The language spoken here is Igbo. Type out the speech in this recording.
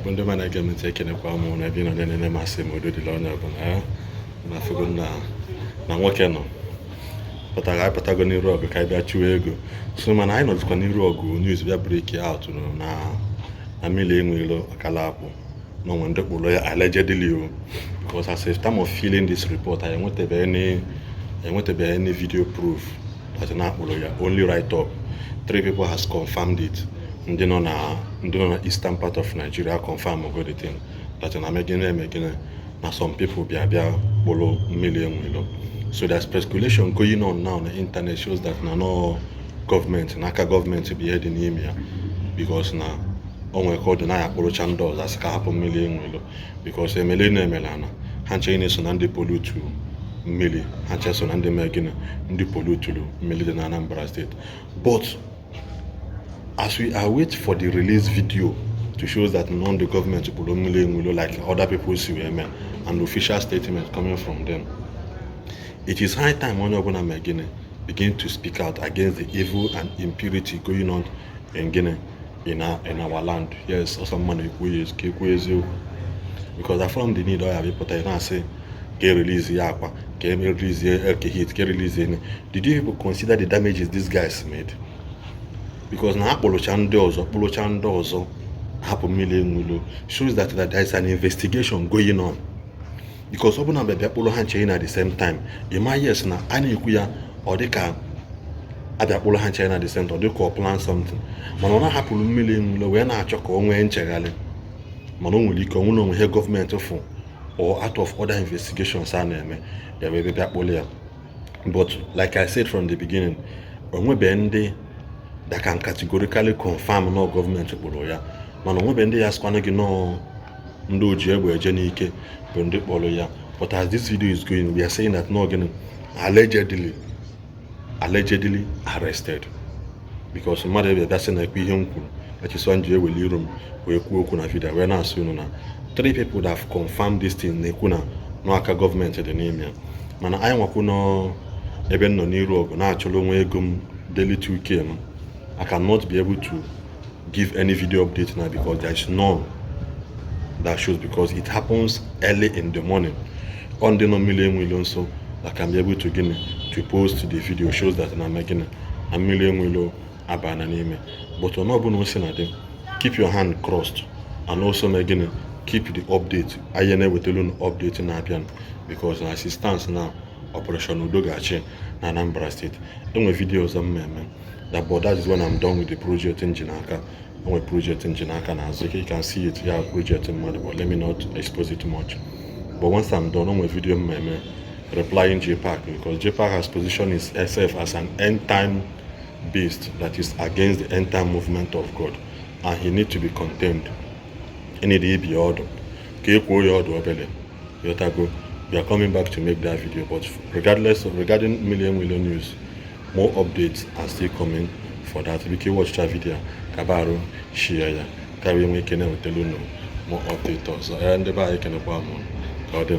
Igbo ndị ma na-ege m ntị, ekenekwa m na ebe ị nọ na-enene masị m. Udo dịla onye ọbụla ya na afụgo na nwoke nọ pụtara. Anyị pụtago n'iru ọgụ ka anyị bịa chụwa ego. So mana anyị nọzikwa n'iru ọgụ, news bịa break out na mmiri enwelo akala akwụ na onwe ndị kpụrụ ya, allegedly o, because as a time of filling this report, anyị enwetabeghị any video proof that na akpụrụ ya, only write up. Three people has confirmed it. Ndị nọ na eastern part of Nigeria confirm go the thing that na megine emegine na some people bịa kpụrụ mmiri enwelo. So there's speculation going on now na internet shows that na no gọọmenti, n'aka gọọmenti bụ ihe dị n'ime ya, because na o nwere ka ọ dị na ya akpụrụcha ndị ọzọ, asị ka hapụ mmiri enwelo, because emele na emele ana ha nche na-eso na ndị pollute mmiri, ha nche so na ndị mee gịnị, ndị polluturu mmiri dị na Anambra State. But as we await for the release video to show that none the government kpụrụ mmiri enwelo like other people si wee mee and official statement coming from them, it is high time onye ọbụla mee gịnị, begin to speak out against the evil and impurity going on in gịnị, in our land. Yes, ọsọ mma na-ekwu ya ka ekwu eziokwu, because I from the need ọ ya bịpụta ya na-asị ka e release ya akwa, ka e release Eke Hit, ka e release ene. Did you people consider the damages these guys made? Because na ha kpụrụcha ndị ọzọ, kpụrụcha ndị ọzọ, hapụ mmiri enwulo, shows that there is an investigation going on, because ọ bụ na bịa kpụrụ ha nche na the same time, ịma, yes, na a na-ekwu ya, ọ dị ka abịa kpụrụ ha nche na the same time, ọ dị ka ọ plan something, mana ọ na-ahapụrụ mmiri enwulo wee na-achọ ka o nwee nchegharị. Mana o nwere ike onwe na onwe ihe gọọmenti fụ or out of other investigations a na-eme ya wee bịa kpụrụ ya. But like I said from the beginning, onwebe ndị that can categorically confirm na gọọmenti kpụrụ ya, mana onwebe ndị ya sịkwanụ gị nọọ ndị oji egbe eje n'ike bụ ndị kpọrọ ya. But as this video is going, we are saying that no, gịnị, allegedly arrested, because mmadụ ebe bịa sị na ekwe ihe m kwuru echisọ m ji eweli iru m wee kwuo okwu na video wee na-asị unu na three people that have confirmed this thing na-ekwu na n'aka gọọmenti dị n'ime ya. Mana anyị nwakwu nọ ebe m nọ n'iru ọgụ na-achọrọ onwe ego m daily 2K m. I cannot be able to give any video update now because there is none that shows, because it happens early in the morning. On ndị nọ mmiri enwelo nso that can be able to gịnị, to post the video shows that na ame gịnị, na mmiri enwelo abana n'ime. But ọ ọbụla o si na dị, keep your hand crossed and also mee gịnị, keep the update. Anyị na-ewetara unu update na-abịa, because na as it stands now, Operation Udo ga-achị na Anambra State. Enwe video ọzọ m eme that, but that is when I'm done with the project m ji n'aka. Enwe project m ji n'aka n'azụ, you can see it ya, project mmadụ, but let me not expose it much. But once I'm done, onwe video m eme replying JPAC, because JPAC has positioned himself as an end time beast that is against the end time movement of God, and he need to be contained. Need ibi ọdụ ka e kwuo ya ọdụ obele yotago. We are coming back to make that video, but regardless of regarding Million Million News, more updates are still coming for that. Biko watch that video, kabarụ share ya ka wee nwee ike na-ewetara unu more update ọzọ. Ee, ndị be anyị, kenekwa m ka ọ dị.